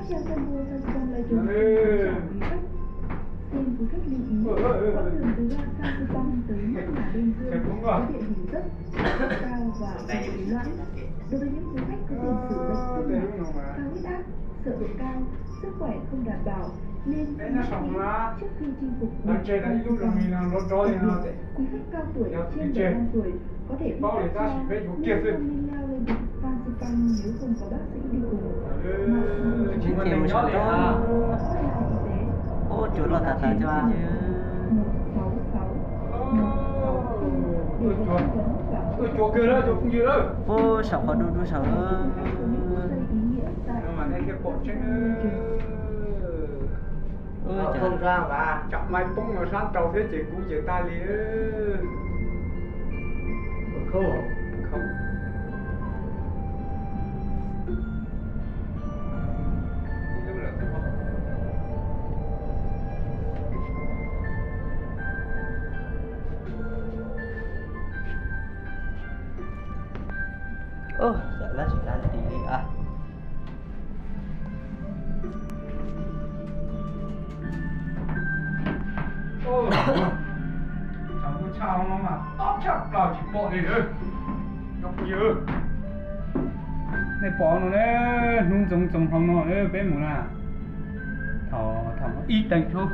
Theo xe đua Phan Xipang Lai Chùa, xin du khách lưu ý, quãng đường từ ga Phan Xipang tới Bắc Mả Bình Dương có địa hình dốc, cao và không khí loãng. Đối với những du khách có tiền sử bệnh tim mạch, cao huyết áp, sợ độ cao, sức khỏe không đảm bảo, nên cân nhắc kỹ trước khi chinh phục đỉnh Phan Xipang. Quý khách cao tuổi trên bảy mươi lăm tuổi có thể đi taxi, nhưng không nên leo lên đỉnh Phan Xipang nếu không có bác sĩ đi cùng. Mus saum roob. Ub, cua loj tas tas cov phooj ywg. Tus cua kawg lawm cov phooj ywg lawm. Ub, saum qhov du du saum. Ub, cov phooj ywg, tsam maib poob no sab nraud thiab ces kub ces tag li. Ub, yam lab tsis lab ti li a. Thaum kuv tshaj hauv no mas tob tshaj plaws tsis pom li lawm. Cov phooj ywg, nej pom no ne, hnub ntxoov ntxoov hauv no peb mus na. Thaum, thaum ib teev tub.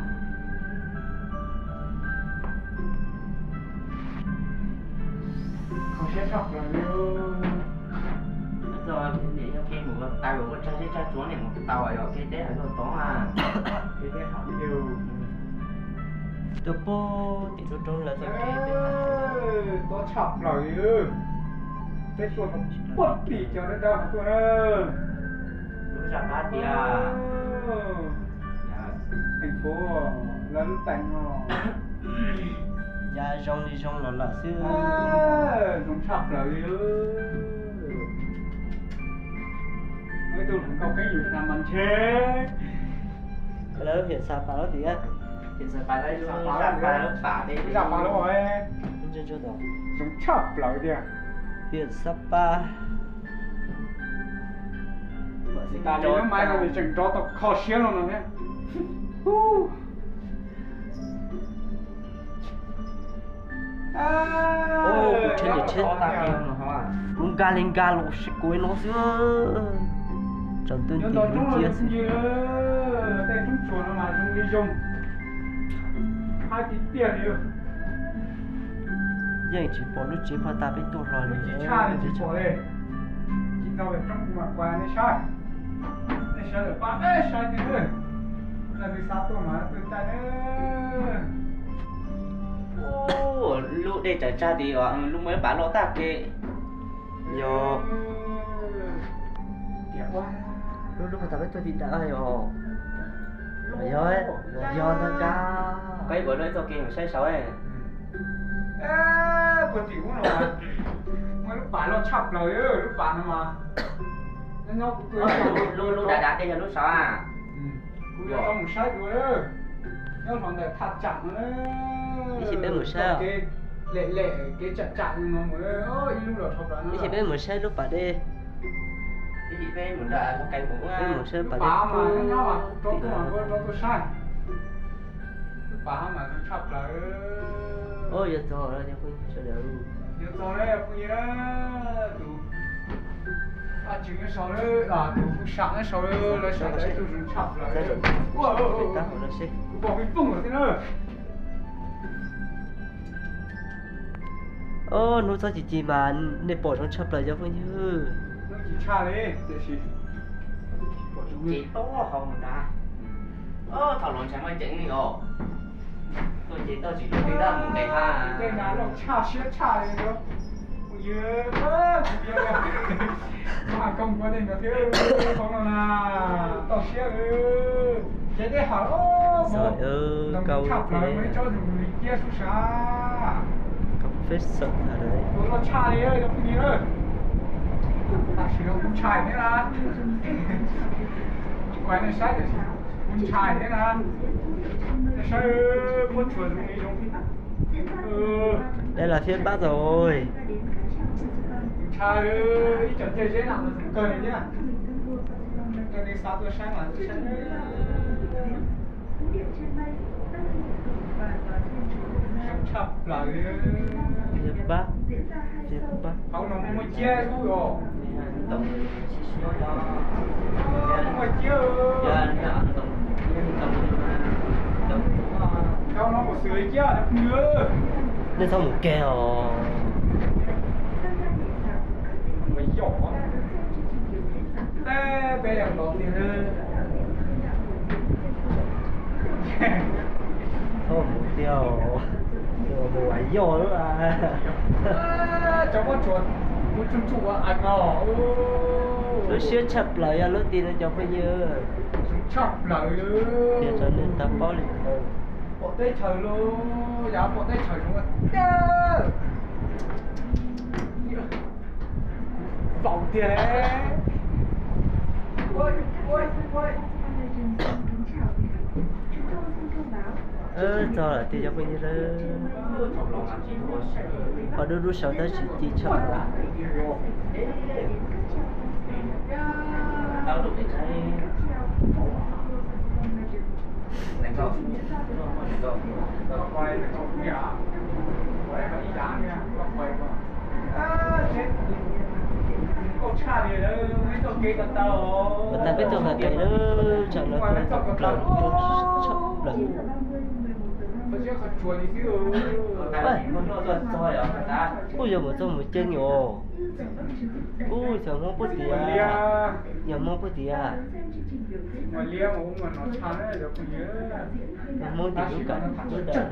Kho siab tshaj plaws li. Txog niam yog kev mus tau ua tsag zeb tsag tsuav niam mus tau yog kev teb hais txog tod a. Kev teb hais li. Tuaj pub tim roob roob lawv txoj kev peb hais. Tob tshaj plaws li. Peb tuaj puag tim cov dawb dawb tuaj na. Lub zaj pab tias teem fuv lawv lub teem no. Ya zoo li zoo los lawm xwb. Zoo tshaj plaws li. Ib tug hluas nkauj keeb yus xav mas ntshe. Lawv hiam Xab Pas lub tias. Hiam Xab Pas lub, Xab Pas lub pam, Xab Pas lub. Zoo tshaj plaws tiag. Hiam Xab Pas. Xab Pas lub mais no nws tseem nrov tau kho siab no no thiab. Kuv tsheb, kuv tsheb, kuv nkag li nkag los sib kuv no xwb. Tsaus ntuj nti lub cia xwb. Tej roob tsuas no mas zoo li zoo. Hais tiag tiag li. Yeej tsis pom lub tsev pog tas peb tuaj hlo li. Tsis tshaj li, tsis pom li. Tsis tau roob kuv mam kuv nej saib. Nej sawv daws pab peb saib tiag. Leej twg xav tuaj mas tuaj caij na. Lub dej tsaws tsag tid, lub muaj ib pas loj tag kev. Yog lub, lub pog tas peb tuaj tim nrad yog. Yog, yog ntag kab. Peb ua lub ib txoj kev saib saud. Puag tim ub no muaj lub pas loj tshaj plaws, lub pas no mas nyob kuv tuaj, lub dav dav dej yog lub saud a. Kuv yuav tau mus saib dua, nyob hlo ntawm thaj tsam no. Ib chim peb mus saib. Kev lem lem kev tsam tsam no mus, ib lub los dhau plaws no. Ib chim peb mus saib lub pas dej. Ib chim peb mus nram, peb mus saib pas dej. Lub pas mas nyob mas rov tuaj, rov tuaj saib. Lub pas mas zoo tshaj plaws. Yuav txog lawm cov phooj ywg sawv daws. Yuav txog lawm phooj ywg. Tus Vaj Tswv nyob saud, tus Hu Sam nyob saud, lawv sawv daws ib tug zoo tshaj plaws. Kuv pom pheej fooj lawm thiab na. Hnub txob ci ci mas nej pom zoo tshaj plaws cov phooj ywg. Hnub ci tshaj li, tiam sis ces toj hau ntag. Thaum los ntshai muaj ceev li os. Tuaj ces toj tsis tau, tij dab mus nqes ha. Tej na loj tshaj siab tshaj li os. Kuv yog, kuv yog, kuv has koj ua tej no thiab, qhov no na, toj siab li. Ces tej ha, ntoo tshaj plaws, muaj ib tsob zus li ciab sub sab. Tus loj tshaj li cov phooj ywg na. Tam sim no kuv ntshai thiab na. Kuv hais nej saib tiam sis kuv ntshai thiab na. Nej saib, muab tsuas zoo li zoo. Đây là phía Bắc rồi. Kuv ntshai, ib co ncej zeb na, kawg li thiab. Nej xav tuaj saib mas tuaj saib. Zoo tshaj plaws li. Pab, pab. Hauv no muaj ciab xwb os. Muaj ciab. Hauv no muaj xwm ciab. Nej txhob mus kiag os. Mas yog. Peb, peb yog tod tiag. Txhob mus tiag, mus ua yog lawm. Cov pob tsuas kuv tsuj tsuj ua eev no. Lub siab tshaj plaws yog lub tim no cov phooj ywg. Tshaj plaws li. Tias rau nej tau paub li ntawd. Pom teb chaws lauj, yog pom teb chaws zoo tiag. Faus tiag. Txog lawm tiag cov phooj ywg. Ho dub dub sawv tab sis ci tshaj. Mas tas peb tuaj nqa tes lawm, tsam no tuaj tau plaws, tshaj plaws. Kuj yog mus txog mus ceeb os. Kuj xyov Hmoob puag tiag, yog Hmoob puag tiag. Yog Hmoob tim lub kam lub dawm ntawd.